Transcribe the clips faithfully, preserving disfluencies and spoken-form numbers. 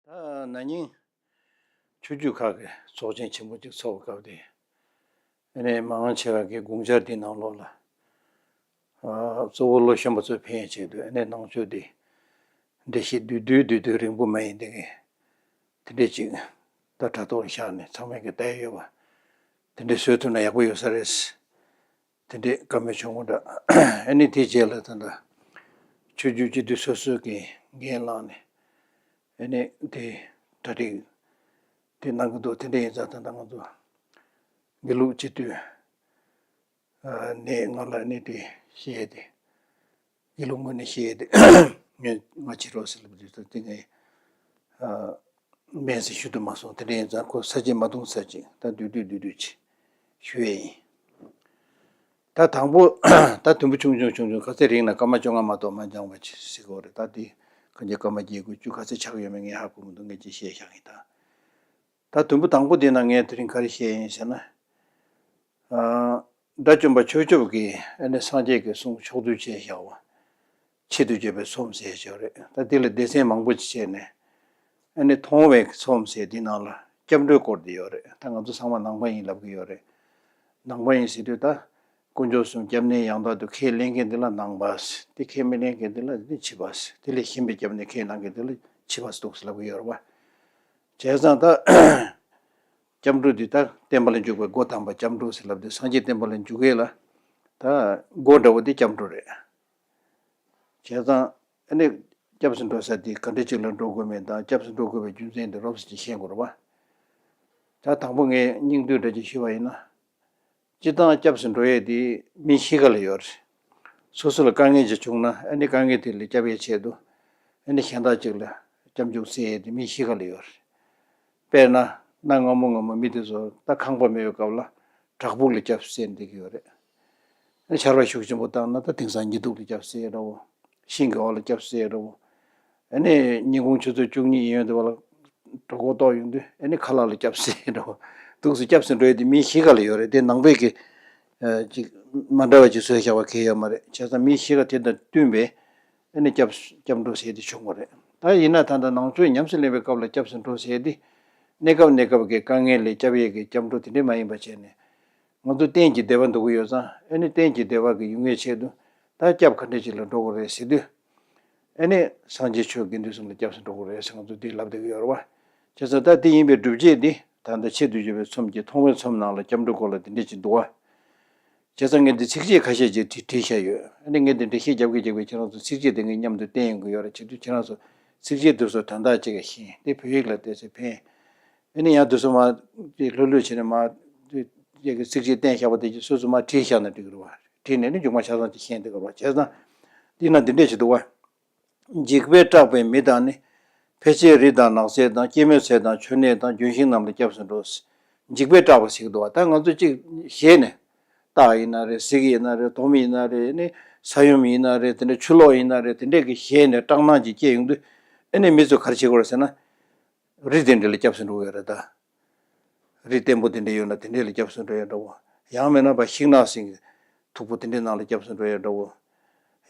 ད་ན་ནིང་ཆོས་བརྒྱུད་ཁག་གི་ཚོགས་ཆེན་ཆེན་པོ་གཅིག་ཚོགས་པའི་སྐབས་དེ། ཨ་ནི་མང་ཆེ་བ་གི་དགོངས་འཆར་དེའི་ནང་ལོགས་ལ། ཨ། གཙོ་བོ་ལོ་གཞོན་པ་ཚོའི་ཕན་ཆེད་དུ། ཨ་ནི་ནང་ཆོས་དེ་འགྲེལ་བཤད་བསྡུས་བསྡུས་བསྡུས་བསྡུས་རིང་པོ་མ་ཡིན་དེ་གི་དེ་འདྲས་ཅིག་ད་དྲ་ཐོག་ལ་བཞག་ནས་ཚང་མས་ཀྱི་བལྟས་ཡོད་པ། དེ་འདྲས་བཟོས་ཐུབ་ན་ཡག་པོ་ཡོད་ས་རེད། དེ་འདྲས་བཀའ་མོལ་བྱུང་བ་འདྲ། ཨ་ནི་དེའི་རྗེས་ལ་ད་ལྟ་ཆོས་བརྒྱུད་སྤྱི་འཐུས་སོ་སོས་ཀྱི་འགན་བླངས་ནས། ཨ་ནི་དེ་གྲ་སྒྲིག་དེ་གནང་གི་འདུག་དེ་འདྲས་ཡིན་ཙང་ད་ལྟ་ང་ཚོ་དགེ་ལུགས་སྤྱི་འཐུས་ནས་ང་ལ་ཨ་ནི་དེ་བཤད་དེ། དགེ་ལུགས་ངོས་ནས་བཤད་དེ། ངས་ང་ཕྱིར་རོགས་ཟེར་ལབ་དུས་ད་དེ་ངས་ཨ་སྨན་ཟེར་ཞུ་དུ་མ་སོང་། དེ་འདྲ་ཡིན་ཙང་ཁོ་ས་བཅད་མ་གཏོང་ས་ཅིག་ད་བསྡུས་བསྡུས་བསྡུས་བསྡུས་ཅིག་ཞུ་ཡས་ཡིན། ད་དང་པོ་ད་དུམ་བུ་ཆུང་ཆུང་ཆུང་ཆུང་ག་ཚད་རིང་ན་སྐར་མ་བཅོ་ལྔ་མ་གཏོགས་མ་འགྱངས་པ་ཅིག་ཟེར་གོ་རེད། ད་དེ་ག་འཇིག་སྐར་མ་བརྒྱད་དགུ་བཅུ་ག་ཚད་ཆགས་ཡོད་མེད་ངས་ཧ་གོ་མི་འདུག་ངས་ཅིག་བཤད་བཞག་ཡིན་ད། ད་དུམ་བུ་དང་པོ་དེ་ན་ངས་དེ་རིང་ག་རེ་བཤད་ཡིན་ཟེར་ན། ཨ། དགྲ་བཅོམ་པ་ཆོས་སྐྱོབ་ཀྱིས་ཨ་ནི་སངས་རྒྱས་ཀྱི་གསུང་ཕྱོགས་བསྡུས་བྱས་བཞག་པ། ཆེད་དུ་བརྗོད་པའི་ཚོམས་ཟེར་ཞིག་ཡོད་རེད། ད་དེ་ལ་སྡེ་ཚན་མང་པོ་ཅིག་བྱས་ནས། ཨ་ནི་མཐོང་བའི་ཚོམས་ཟེར་དེའི་ནང་ལ་སྐྱབས་འགྲོའི་སྐོར་དེ་ཡོད་རེད། ད་ང་ཚོ་ཚང་མ་ནང་པ་ཡིན་ལབ་ཀྱི་ཡོད་རེད། ནང་པ་ཡིན་ཟེར་དུས་ད། དཀོན་མཆོག་གསུམ་སྐྱབས་གནས་ཡང་དག་ཏུ་ཁས་ལེན་མཁན་དེ་ལ་ནང་པ་ཟེར། དེ་ཁས་མི་ལེན་མཁན་དེ་ལ་དེ་ཕྱི་པ་ཟེར། དེ་ལས་གཞན་པའི་སྐྱབས་གནས་ཁས་བླངས་མཁན་དེ་ལ་ཕྱི་པ་ཟེར་འདུག་ཟེར་ལབ་ཀྱི་ཡོད་རེད་བ། བྱས་ཙང་ད། སྐྱབས་འགྲོ་འདི་ལྟར་བསྟན་པ་ལ་འཇུག་པའི་སྒོ་དམ་པ་སྐྱབས་འགྲོ་ཟེར་ལབ་དུས་སངས་རྒྱས་བསྟན་པ་ལ་འཇུག་ཡས་ལ། ད་སྒོ་འདྲ་བོ་དེ་སྐྱབས་འགྲོ་རེད། བྱས་ཙང་ཨ་ནི་སྐྱབས་སུ་འགྲོ་ས་དེ་ག་འདྲ་ཅིག་ལ་འགྲོ་དགོས་མིན་དང་སྐྱབས་སུ་འགྲོ་དགོས་པའི་རྒྱུ་མཚན་དེ་རོབ་ཙམ་ཅིག་ཤེས་དགོས་རེད་བ། ད་དང་པོ་ངས་སྙིང་བསྡུས་འདྲ་ཅིག་ཞུས་པ་ཡིན་ན། སྤྱིར་བཏང་སྐྱབས་སུ་འགྲོ་ཡས་དེ་མི་གཤིས་ཀ་ལ་ཡོད་རེད། སོ་སོ་ལ་དཀའ་ངལ་ཅིག་བྱུང་ན་ཨ་ནི་དཀའ་ངལ་དེ་ལས་སྐྱབས་ཡས་ཆེད་དུ། ཨ་ནི་གཞན་དག་ཅིག་ལ་སྐྱབས་འཇུག་སྩལ་ཡས་དེ་མི་གཤིས་ཀ་ལ་ཡོད་རེད། དཔེར་ན་གནའ་སྔ་མོ་སྔ་མོ་མི་དེ་ཚོ་ད་ཁང་པ་མེད་པའི་སྐབས་ལ་བྲག་ཕུག་ལ་སྐྱབས་སུ་བསྩལ་བསྡད་ཀྱི་ཡོད་རེད། ཨ་ནི་ཆར་པ་ཤུགས་ཆེན་པོ་བཏང་ན་ད་དེང་སང་ཉི་གདུགས་ལ་སྐྱབས་སུ་བསྩལ་འདྲ་བོ། ཤིང་གི་འོག་ལ་སྐྱབས་སུ་བསྩལ་འདྲ་བོ། ཨ་ནི་ཉིན་གུང་ཆུ་ཚོད་བཅུ་གཉིས་ཡིན་ཡོད་དུས་བ་ལ་གྲོད་ཁོག་ལྟོགས་ཡོང་དུས་ཨ་ནི་ཁ་ལག་ལ་སྐྱབས་སུ་བསྩལ་འདྲ་བོ། འདུག་སེ་སྐྱབས་སུ་འགྲོ་ཡས་དེ་མིའི་གཤིས་ཀ་ལ་ཡོད་རེད། དེ་ནང་པའི་གི་ཨ་ཅིག་མ་འདྲ་བ་ཅིག་བཟོས་བཞག་པ་གང་ཡང་ཡོད་མ་རེད། བྱས་ཙང་མིའི་གཤིས་ཀ་དེ་དང་བསྟུན་པའི་ཨ་ནི་སྐྱབས་སྐྱབས་འགྲོ་ཟེར་དེ་བྱུང་བ་རེད། ད་ཡིན་ན་ད་ལྟ་ནང་ཆོས་ཉམས་སུ་ལེན་པའི་སྐབས་ལ་སྐྱབས་སུ་འགྲོ་ཟེར་དེ་གནས་སྐབས་གནས་སྐབས་ཀྱི་དཀའ་ངལ་ལས་སྐྱབས་ཡས་ཀྱི་སྐྱབས་འགྲོ་དེ་འདྲས་མ་ཡིན་པ་བྱས་ནས། ང་ཚོ་གཏན་གྱི་བདེ་བ་འདོད་ཀྱི་ཡོད་ཙང་ཨ་ནི་གཏན་གྱི་བདེ་བ་གི་ཡོང་ཡས་ཆེད་དུ་ད་སྐྱབས་ག་འདྲ་ཅིག་ལ་འགྲོ་དགོས་རེད་ཟེར་དུས། ཨ་ནི་སངས་རྒྱས་ཆོས་དགེ་འདུན་གསུམ་ལ་སྐྱབས་སུ་འགྲོ་དགོས་རེད་ཟེར་ང་ཚོ་འདི་ལབ་བསྡད་ཀྱི་ཡོད་རེད་བ། བྱས་ཙང་ད་འདི་ཡིན་པའི་སྒྲུབ་བྱེད་འདི་ད་ལྟ་ཆེད་དུ་བརྗོད་པའི་ཚོམས་ཀྱི་མཐོང་བའི་ཚོམས་ནང་ལ་སྐྱབས་འགྲོའི་སྐོར་ལ་འདི་འདྲས་ཅིག་འདུག་བ། བྱས་ཙང་ངས་འདི་ཚིགས་བཅད་ཁ་ཤས་ཅིག་བྲིས་བྲིས་བཞག་ཡོད། ཨ་ནི་ངས་འདི་འགྲེལ་བཤད་རྒྱབ་ཀྱི་རྒྱབ་ཀྱི་ཁྱེད་རང་ཚོ་ཚིགས་བཅད་དེ་ངས་མཉམ་དུ་བསྟན་ཡོང་གི་ཡོད་རེད། བྱེད་དུས་ཁྱེད་རང་ཚོ་ཚིགས་བཅད་དེ་ཚོ་དོན་དག་ཅིག་ག་ཤེས་དེ་བོད་ཡིག་ལ་བལྟས་ཚེ་ཕན། ཨ་ནི་ཡང་དུས་ཚོད་མ་དེ་ལྷོད་ལྷོད་བྱས་ནས་མ་དེ་ཚིགས་བཅད་བསྟན་བཞག་པ་དེ་ཚོ་སོ་སོ་མ་བྲིས་བཞག་ན་འགྲིག་གི་རེད་བ། བྲིས་ནས་ནི་མཇུག་མ་ཆ་ཚང་ཅིག་ཤེས་འདུག་གི་རེད་བ། བྱས་ཙང་འདི་ན་འདི་འདྲས་ཅིག་འདུག་བ། འཇིགས་པས་སྐྲག་པའི་མི་དང་ནི། ཕལ་ཆེར་རི་དང་ནགས་ཚལ་དང་། སྐྱེད་མོས་ཚལ་དང་མཆོད་གནས་དང་། ལྗོན་ཤིང་རྣམས་ལ་སྐྱབས་སུ་འགྲོ། འཇིགས་པས་སྐྲག་པ་ཟེར་གྱི་འདུག་བ། ད་ང་ཚོ་གཅིག་ཞེད་ནས། སྟག་ཡིན་ན་རེད། གཟིག་ཡིན་ན་རེད། དོམ་ཡིན་ན་རེད། ཨ་ནི་ས་ཡོམ་ཡིན་ན་རེད། དེ་འདྲ་ཆུ་ལོག་ཡིན་ན་རེད། དེ་འདྲས་ཀྱི་ཞེད་ནས་སྐྲག་སྣང་ཅིག་སྐྱེས་ཡོང་དུས་ཨ་ནི་མི་ཚོས་ག་རེ་བྱེད་དགོས་རེད་ཟེར་ན། རི་དེ་འདྲ་ལ་སྐྱབས་སུ་འགྲོ་གི་ཡོད་རེད་ད། རི་བརྟན་པོ་དེ་འདྲ་ཡོད་ན་དེ་འདྲ་ལ་སྐྱབས་སུ་འགྲོ་ཡ་འདྲ་བོ། ཡང་མིན་ན་ཕར་ཤིང་ནགས་གསེང་གི་མཐུག་པོ་དེ་འདྲའི་ནང་ལ་སྐྱབས་སུ་འགྲོ་ཡ་འདྲ་བོ།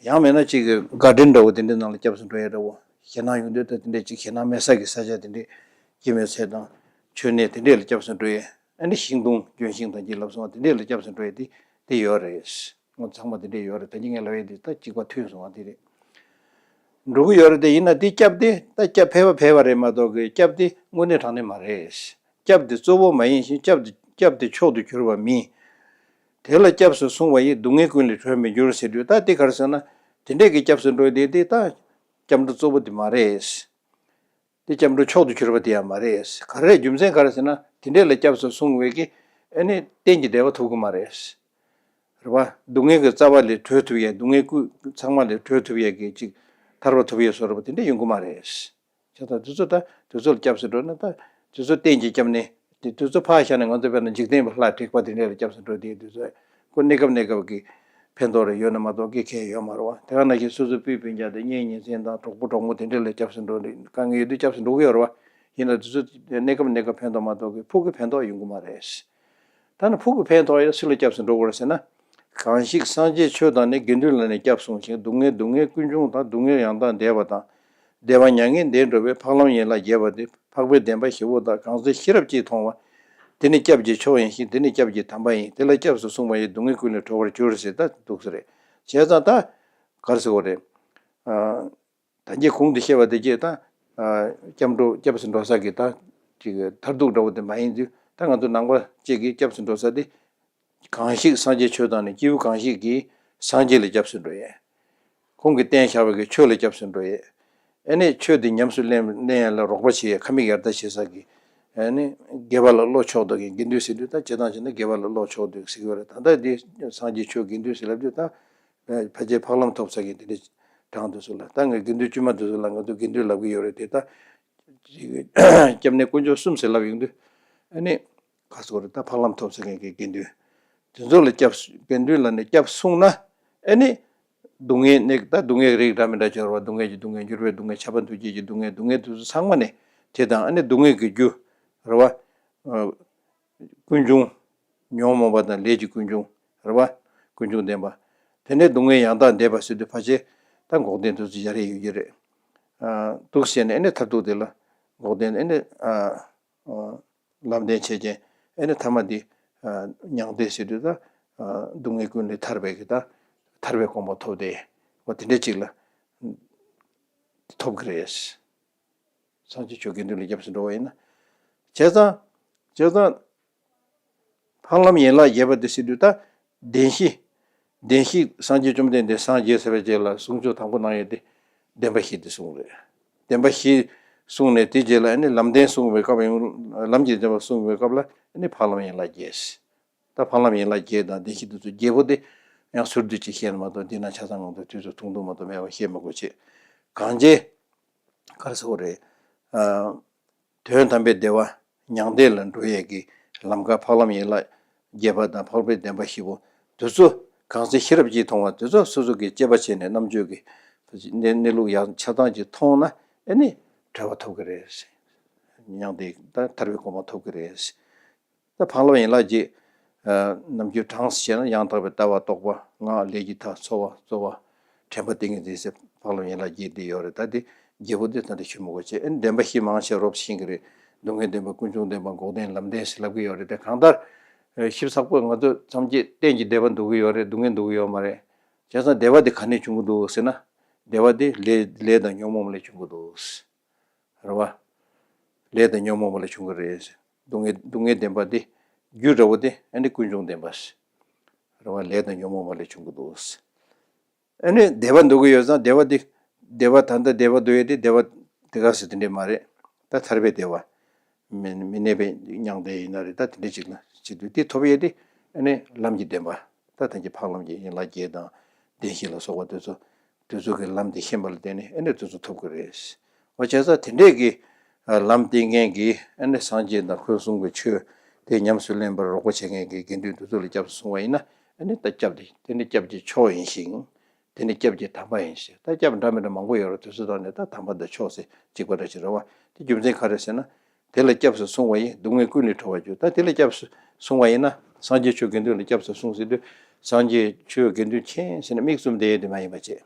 ཡང་མིན་ན་གཅིག་གི་གར་ཌེན་འདྲ་བོ་དེ་འདྲའི་ནང་ལ་སྐྱབས་སུ་འགྲོ་ཡ་འདྲ་བོ། ཞེད་སྣང་ཡོང་དུས་ད་དེ་འདྲའི་གཅིག་ཞེད་སྣང་མེད་ས་གི་ས་ཆ་དེ་འདྲའི་སྐྱེད་མོས་ཚལ་དང་མཆོད་གནས་དེ་འདྲའི་ལ་སྐྱབས་སུ་འགྲོ་ཡ། ཨ་ནི་ཤིང་སྡོང་ལྗོན་ཤིང་དང་གཅིག་ལབ་སོང་བ་དེ་འདྲའི་ལ་སྐྱབས་སུ་འགྲོ་ཡ་དེ་དེ་ཡོད་རེད། ངོ་ཚང་མ་དེ་འདྲས་ཡོད་རེད། ད་གིན་ངས་ལབ་ཡས་དེ་ད་གཅིག་པ་མཐུན་སོང་བ་དེ་རེད། འགྲོ་གི་ཡོད་རེད་དེ། ཡིན་ན་དེ་སྐྱབས་དེ་ད་སྐྱབས་ཕལ་པ་ཕལ་པ་རེད་མ་གཏོགས་ཀྱི་སྐྱབས་དེ་དངོས་གནས་དྲང་གནས་མ་རེད། སྐྱབས་དེ་གཙོ་བོ་མ་ཡིན་ཞིང་སྐྱབས་དེ་སྐྱབས་དེ་མཆོག་ཏུ་གྱུར་པ་མིན། དེ་ལ་སྐྱབས་སུ་སོང་བ་ཡིས། སྡུག་བསྔལ་ཀུན་ལས་གྲོལ་མི་འགྱུར་ཟེར་དུས་ད་དེ་ག་རེ་ཟེར་ན། དེ་འདྲས་ཀྱི་སྐྱབས་སུ་འགྲོ་དེ་དེ་ད་སྐྱབས་འགྲོ་གཙོ་བོ་དེ་མ་རེད། དེ་སྐྱབས་འགྲོ་མཆོག་ཏུ་གྱུར་པ་དེ་ཡང་མ་རེད། ག་རེ་རེད། རྒྱུ་མཚན་ག་རེ་ཟེར་ན། དེ་འདྲས་ལ་སྐྱབས་སུ་སོང་བའི་གི་ཨ་ནི་གཏན་གྱི་བདེ་བ་ཐོབ་གི་མ་རེད། རེད་བ། སྡུག་བསྔལ་གྱི་རྩ་བ་ལས་གྲོལ་ཐུབ་ཡས། སྡུག་བསྔལ་ཀུན་ཚང་མ་ལས་གྲོལ་ཐུབ་ཡས་ཀྱི་ཅིག་ཐར་པ་ཐོབ་ཡས་བཟོ་འདྲ་པོ་དེ་འདྲས་ཡོང་གི་མ་རེད། བྱས་ཙང་དེ་ཚོ་ད་དེ་ཚོ་ལ་སྐྱབས་སུ་འགྲོ་ན་ད་དེ་ཚོ་གཏན་གྱི་སྐྱབས་གནས་དེ་དེ་ཚོ་ཕར་བཞག་ནས་ང་ཚོ་དཔེར་ན་འཇིག་རྟེན་པ་ལྷ་དྲེགས་པ་དེ་འདྲས་ལ་སྐྱབས་སུ་འགྲོ་དེ་དེ་ཚོ་ཁོ་གནས་སྐབས་གནས་སྐབས་ཀྱི་ཕན་ཐོགས་རེ་ཡོད་ན་མ་གཏོགས་སྐྱེ་ཁྱད་ཡོད་མ་རེད་བ། དེ་ག་ནང་བཞིན་སོ་སོ་སྤུན་སྤུན་ཀྱག་དང་གཉེན་ཉེ་ཚན་དང་གྲོགས་པོ་གྲོགས་མོ་དེ་འདྲས་ལ་སྐྱབས་སུ་འགྲོ་དཀའ་ངལ་ཡོད་དུས་སྐྱབས་སུ་འགྲོ་གི་ཡོད་རེད་བ། ཡིན་ན་དེ་ཚོ་གནས་སྐབས་གནས་སྐབས་ཕན་ཐོགས་མ་གཏོགས་ཀྱི་ཕུགས་ཀྱི་ཕན་ཐོགས་ཡོང་གི་མ་རེད། ད་ནི་ཕུགས་ཀྱི་ཕན་ཐོགས་ཡོད་སུ་ལ་སྐྱབས་སུ་འགྲོ་དགོས་རེད་ཟེར་ན། གང་ཞིག་སངས་རྒྱས་ཆོས་དང་ནི། དགེ་འདུན་ལ་ནི་སྐྱབས་སོང་ཞིང་། སྡུག་བསྔལ་སྡུག་བསྔལ་ཀུན་འབྱུང་དང་། སྡུག་བསྔལ་ཡང་དག་འདས་པ་དང་ བདེ་བ་མྱ་ངན་འདས་འགྲོ་བའི། འཕགས་ལམ་ཡན་ལག་བརྒྱད་པ་སྟེ། འཕགས་པའི་བདེན་པ་བཞི་པོ་དག། གང་ཚེ་ཤེས་རབ་ཀྱིས་མཐོང་བ། དེ་ནི་སྐྱབས་ཀྱི་མཆོག་ཡིན་ཞིང་། དེ་ནི་སྐྱབས་ཀྱི་དམ་པ་ཡིན། དེ་ལ་སྐྱབས་སུ་སོང་བ་ཡིས། སྡུག་བསྔལ་ཀུན་ལས་གྲོལ་བར་འགྱུར་ཟེར། ད་འདུག་ས་རེད། བྱས་ཙང་ད་ག་རེ་ཟེར་དགོས་རེད། ཨ། ད་གིན་གོང་དུ་བཤད་པ་དེ་གྱད་ད། ཨ། སྐྱབས་འགྲོ་སྐྱབས་སུ་འགྲོ་ས་གི་ད་ཅིག་མཐར་ཐུག་འདྲ་བོ་དེ་མ་ཡིན་དུས། ད་ང་ཚོ་ནང་པ་གཅིག་གིས་སྐྱབས་སུ་འགྲོ་ས་དེ། གང་ཞིག་སངས་རྒྱས་ཆོས་དང་ནི། སྐྱེས་བུ་གང་ཞིག་གིས་སངས་རྒྱས་ལ་སྐྱབས་སུ་འགྲོ་ཡི། ཁོང་གིས་བསྟན་བཞག་པའི་གི་ཆོས་ལ་སྐྱབས་སུ་འགྲོ་ཡི། ཨ་ནི་ཆོས་དེ་ཉམས་སུ་ལེན་ལེན་ཡ་ལ་རོགས་པ་བྱེད་ཡ། ཁ་མིག་ཡར་ལྟ་བྱེད་ས་གི། ཨ་ནི་དགེ་བ་ལ་བློ་ཕྱོགས་འདུག་གི་དགེ་འདུན་ཟེར་དུས། ད་སྤྱིར་བཏང་བྱས་ན་དགེ་བ་ལ་བློ་ཕྱོགས་འདུག་ཟེར་གི་ཡོད་རེད། ད་ལྟ་འདི་སངས་རྒྱས་ཆོས་དགེ་འདུན་ཟེར་ལབ་དུས། ད་ཕལ་ཆེར་འཕགས་ལམ་ཐོབ་ས་གི་དེ་འདྲ་གྲངས་དུ་སོང་ལ། ད་ངས་དགེ་འདུན་དཀྱུས་མ་དེ་ཚོ་ལ་ང་ཚོ་དགེ་འདུན་ལབ་གི་ཡོད་རེད་དེ། ད་སྐྱབས་གནས་དཀོན་མཆོག་གསུམ་ཟེར་ལབ་ཡོང་དུས། ཨ་ནི་ག་སོགས་རེད། ད་འཕགས་ལམ་ཐོབ་ས་མཁན་གྱི་དགེ་འདུན་དེ་ཚོ་ལ་སྐྱབས་དགེ་འདུན་ལ་ནི་སྐྱབས་སོང་ན། ཨ་ནི་སྡུག་བསྔལ་ནི། ད་སྡུག་བསྔལ་རིགས་འདྲ་མི་འདྲ་སྦྱོར་བ། སྡུག་བསྔལ་གྱི་སྡུག་བསྔལ། འགྱུར་བའི་སྡུག་བསྔལ། ཁྱབ་པ་འདུ་བྱེད་ཀྱི་སྡུག་བསྔལ། སྡུག་བསྔལ་དེ་ཚོ་ཚང་མ་ནི་དེ་དང་། ཨ་ནི་སྡུག་བསྔལ་གྱི་རྒྱུ་རེད་བ། ཀུན་འབྱུང་ཉོན་མོངས་པ་དང་ལས་ཀྱི་ཀུན་འབྱུང་རེད་བ། ཀུན་འབྱུང་བདེན་པ། དེ་ནས་སྡུག་བསྔལ་ཡང་དག་འདས་པ་ཟེར་དུས། ཕལ་ཆེར་ད་འགོག་བདེན་དེ་ཚོ་ཡར་རེ་ཡོད་ཀྱི་རེད། ཨ། འདུག་བྱས་ནས་ཨ་ནི་མཐར་ཐུག་དེ་ལ་འགོག་བདེན། ཨ་ནི་ཨ། ལམ་བདེན་ཆོས་ཅན། ཨ་ནི་ཐ་མ་འདི་མྱང་འདས་ཟེར་དུས། ད་སྡུག་བསྔལ་ཀུན་ལས་ཐར་བའི་གི། ད་ཐར་པའི་གོ་འཕང་ཐོབ་སྟེ། འོ་དེ་འདྲ་ཅིག་ལ་ཐོབ་གི་རེད། སངས་རྒྱས་ཆོས་དགེ་འདུན་ལ་སྐྱབས་སུ་འགྲོ་བ་ཡིན་ན། བྱས་ཙང་། བྱས་ཙང་། འཕགས་ལམ་ཡན་ལག་བརྒྱད་པ་དེ་ཟེར་དུས། ད་བདེན་བཞི། བདེན་བཞི། སངས་རྒྱས་བཅོམ་ལྡན་འདས་སངས་རྒྱས་ཟེར་བའི་རྗེས་ལ་གསུང་ཆོས་དང་པོ་གནང་ཡས་དེ་བདེན་པ་བཞི་དེ་གསུངས་རེད། བདེན་པ་བཞི་གསུངས་ནས། དེ་རྗེས་ལ་ཨ་ནི་ལམ་བདེན་གསུངས་པའི་སྐབས། ཡང་ལམ་གྱི་བདེན་པ་གསུངས་པའི་སྐབས་ལ། ཨ་ནི་འཕགས་ལམ་ཡན་ལག་བརྒྱད། ད་འཕགས་ལམ་ཡན་ལག་བརྒྱད་དང་བདེན་བཞི་དེ་ཚོ། བརྒྱད་པོ་དེ་ཡང་ཟུར་དུ་ཅིག་བཤད་ན་མ་གཏོགས། འདི་ན་ཆ་ཚང་ང་ཚོ་དུས་ཚོད་ཐུང་ཐུང་མ་གཏོགས་མེད་པ། བཤད་མི་དགོས་བྱས། གང་བྱས། ག་རེ་ཟེར་དགོས་རེད། ཨ། དོན་དམ་པའི་བདེ་བ་མྱང་འདས་ལ་འགྲོ་ཡས་ཀྱི་ལམ་ཁ། འཕགས་ལམ་ཡན་ལག་བརྒྱད་པ་དང་འཕགས་པའི་བདེན་པ་བཞི་པོ་དེ་ཚོ། གང་ཚེ་ཤེས་རབ་ཀྱིས་མཐོང་བ་དེ་ཚོ། སོ་སོ་གིས་དཔྱད་པ་བྱས་ནས་རྣམ་དཔྱོད་ཀྱིས་གནས་གནས་ལུགས་ཡང་ཆ་ཚང་ཅིག་མཐོང་ན། ཨ་ནི་གྲོལ་བ་ཐོབ་ཀྱི་རེད། མྱང་འདས་ད་ཐར་པའི་གོ་འཕང་ཐོབ་ཀྱི་རེད། ད་འཕགས་ལམ་ཡན་ལག་བརྒྱད། ཨ། ནམ་རྒྱུན་གྲངས་སུ་བཤད་ན། ཡང་དག་པའི་ལྟ་བ་རྟོགས་པ། སྔགས་ལས་ཀྱི་མཐའ། འཚོ་བ་རྩོལ་བ། དྲན་པ་ཏིང་ངེ་འཛིན་ཟེར། འཕགས་ལམ་ཡན་ལག་བརྒྱད་དེ་ཡོད་རེད། ད་དེ་བརྒྱད་པོ་དེ་ད་ལྟ་ཞུ་མི་དགོས་བྱས། ཨ་ནི་བདེན་པ་བཞི་མང་ཆེ་རོབ་ཤེས་ཀྱི་རེད། སྡུག་བསྔལ་བདེན་པ། ཀུན་འབྱུང་བདེན་པ། འགོག་བདེན། ལམ་བདེན་ཟེར་ལབ་ཀྱི་ཡོད་རེད། དེ་གང་ལྟར་ཞིབ་ཚགས་པོ་ང་ཚོ་ཐམས་ཅད་གཏན་གྱི་བདེ་བ་འདོད་ཀྱི་ཡོད་རེད། སྡུག་བསྔལ་འདོད་ཀྱི་ཡོད་མ་རེད། བྱས་ཙང་བདེ་བ་དེ་ག་ནས་བྱུང་གི་འདུག་ཟེར་ན། བདེ་བ་དེ་ལས་ལས་དང་ཉོན་མོངས་ལས་བྱུང་གི་འདུག་རེད་བ། ལས་དང་ཉོན་མོངས་པ་ལས་བྱུང་གི་རེད། སྡུག་བསྔལ་སྡུག་བསྔལ་བདེན་པ་དེ། རྒྱུ་འདྲ་བོ་དེ་ཨ་ནི་ཀུན་འབྱུང་བདེན་པ་རེད་བ། ལས་དང་ཉོན་མོངས་པ་ལས་བྱུང་གི་འདུག་ཨ་ནི་བདེ་བ་འདོད་ཀྱི་ཡོད་ཙང་། བདེ་བ་དེ། བདེ་བ་ད་ལྟ་བདེ་བ་འདོད་ཡས་དེ། བདེ་བ་དེ་ག་ཟེར་དེ་འདྲས་མ་རེད། ད་ཐར་པའི་བདེ་བ། མི་མི་གནས་པའི་མྱང་འདས་ཡིན་ན་རེད། ད་དེ་འདྲས་ཅིག་ལ་བྱེད་དུས། དེ་ཐོབ་ཡས་དེ་ཨ་ནི་ལམ་གྱི་བདེན་པ། ད་ཐམས་ཅད་འཕགས་ལམ་གྱི་ཡན་ལག་བརྒྱད་དང་བདེན་བཞི་ལ་སོགས་པ་དེ་ཚོ། དེ་ཚོ་གི་ལམ་དེ་ཤེས་པ་ལ་བརྟེན་ནས་ཨ་ནི་དེ་ཚོ་ཐོབ་ཀྱི་རེད། འོ་བྱས་ཙང་དེ་འདྲས་ཀྱི་ལམ་བསྟན་མཁན་གྱི། ཨ་ནི་སངས་རྒྱས་དང་ཁོས་གསུངས་པའི་ཆོས་དེ་ཉམས་སུ་ལེན་པར་རོགས་པ་བྱེད་མཁན་གྱི་དགེ་འདུན་དེ་ཚོ་ལ་སྐྱབས་སུ་སོང་བ་ཡིན་ན། ཨ་ནི་ད་སྐྱབས་དེ། དེ་ནི་སྐྱབས་ཀྱི་མཆོག་ཡིན་ཞིང་། དེ་ནི་སྐྱབས་ཀྱི་དམ་པ་ཡིན་ཞེས། ད་སྐྱབས་འདྲ་མི་འདྲ་མང་པོ་ཡོད་རེད། དེ་ཚོ་དང་ནི་ད་དམ་པ་དང་མཆོག་ཟེར་གཅིག་པ་འདྲ་ཞིག་རེད་བ། དེ་རྒྱུ་མཚན་ག་རེ་ཟེར་ན། དེ་ལ་སྐྱབས་སུ་སོང་བ་ཡིས། སྡུག་བསྔལ་ཀུན་ལས་གྲོལ་བར་འགྱུར། ད་དེ་ལ་སྐྱབས་སུ་སོང་བ་ཡིན་ན། སངས་རྒྱས་ཆོས་དགེ་འདུན་ལ་སྐྱབས་སུ་སོང་ཟེར་དུས། སངས་རྒྱས་ཆོས་དགེ་འདུན་མཁྱེན་ཟེར་ནས་མིག་བཙུམ་བསྡད་ཡས་དེ་མ་ཡིན་པ་བྱས།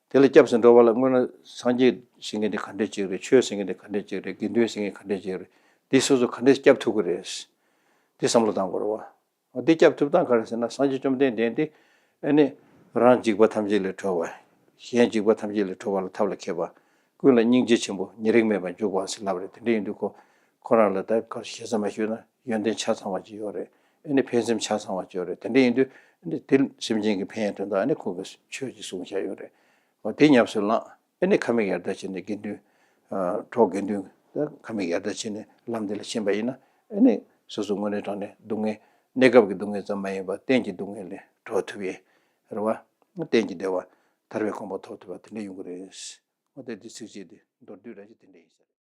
དེ་ལ་སྐྱབས་སུ་འགྲོ་བ་ལ་སྔོན་ལ་སངས་རྒྱས་ཟེར་མཁན་དེ་ག་འདྲས་ཅིག་རེད། ཆོས་ཟེར་མཁན་དེ་ག་འདྲས་ཅིག་རེད། དགེ་འདུན་ཟེར་མཁན་ག་འདྲས་ཅིག་རེད། དེ་སོ་སོ་ག་འདྲས་སྐྱབས་ཐུབ་ཀྱི་རེད། དེ་བསམ་བློ་བཏང་དགོས་རེད་བ། འོ་དེ་སྐྱབས་ཐུབ་སྟངས་ག་རེ་ཟེར་ན། སངས་རྒྱས་བཅོམ་ལྡན་འདས་དེ་ཨ་ནི་རང་འཇིགས་པ་ཐམས་ཅད་ལས་གྲོལ་བ། གཞན་འཇིགས་པ་ཐམས་ཅད་ལས་གྲོལ་བ་ལ་ཐབས་ལ་མཁས་པ། ཀུན་ལ་སྙིང་རྗེ་ཆེན་པོ། ཉེ་རིང་མེད་པར་འཇུག་པ་ཟེར་ལབ་རེད། དེ་འདྲ་ཡིན་དུས་ཁོ་ཁོ་རང་ལ་ད་ག་ཞེ་ས་མ་ཞུས་ན་ཡོན་ཏན་ཆ་ཚང་བ་ཅིག་ཡོད་རེད། ཨ་ནི་ཕན་སེམས་ཆ་ཚང་བ་ཅིག་ཡོད་རེད། དེ་འདྲ་ཡིན་དུས་ཨ་ནི་དེ་སེམས་ཅན་གྱི་ཕན་ཡོན་དོན་དག་ཨ་ནི་ཁོང་གིས་ཆོས་ཅིག་གསུངས་བཞག་ཡོད་རེད། འོ་དེ་ཉམས་སུ་བླངས། ཨ་ནི་ཁ་མིག་ཡར་ལྟ་བྱས་ནས་དགེ་འདུན། ཨ། གྲོགས་དགེ་འདུན་ད་ཁ་མིག་ཡར་ལྟ་བྱས་ནས་ལམ་འདི་ལ་ཕྱིན་པ་ཡིན་ན། ཨ་ནི་སོ་སོ་དངོས་གནས་དྲང་གནས་སྡུག་བསྔལ། གནས་སྐབས་ཀྱི་སྡུག་བསྔལ་ཙམ་མ་ཡིན་པར་གཏན་གྱི་སྡུག་བསྔལ་ལས་གྲོལ་ཐུབ་ཡས་རེད་བ། གཏན་གྱི་བདེ་བ་ཐར་པའི་གོ་འཕང་ཐོབ་ཐུབ་པ་དེ་འདྲ་ཡོང་གི་རེད། འོ་དེ་འདི་ཚིགས་བཅད་འདི་མདོར་བསྡུས་ར་ཅིག་དེ་འདྲ་ཡིན་ས་རེད།